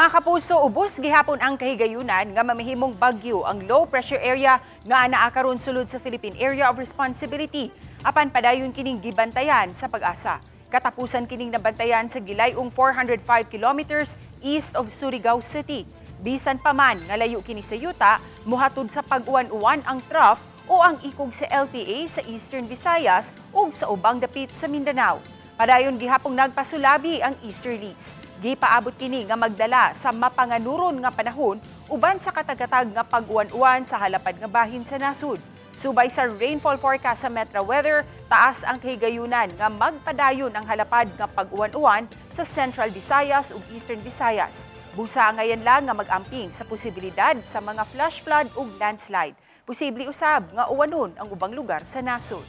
Mga kapuso, ubos gihapon ang kahigayunan nga mamahimong bagyo ang low pressure area nga anaa karon sulod sa Philippine Area of Responsibility. Apan padayon kining gibantayan sa Pag-asa. Katapusan kining nabantayan sa gilayong 405 kilometers east of Surigao City. Bisan pa man nga layo kini sa yuta, muhatod sa pag-uwan-uwan ang trough o ang ikog sa LPA sa Eastern Visayas ug sa ubang dapit sa Mindanao. Padayon gihapong nagpasulabi ang easterlies. Gipaabot kini nga magdala sa mapanganuron nga panahon uban sa katagkatag nga pag-uwan-uwan sa halapad nga bahin sa nasud. Subay sa rainfall forecast sa Metro Weather, taas ang kahigayunan nga magpadayon ang halapad nga pag-uwan-uwan sa Central Visayas ug Eastern Visayas. Busa ngayon lang nga mag-amping sa posibilidad sa mga flash flood ug landslide. Posible usab nga uwanon ang ubang lugar sa nasod.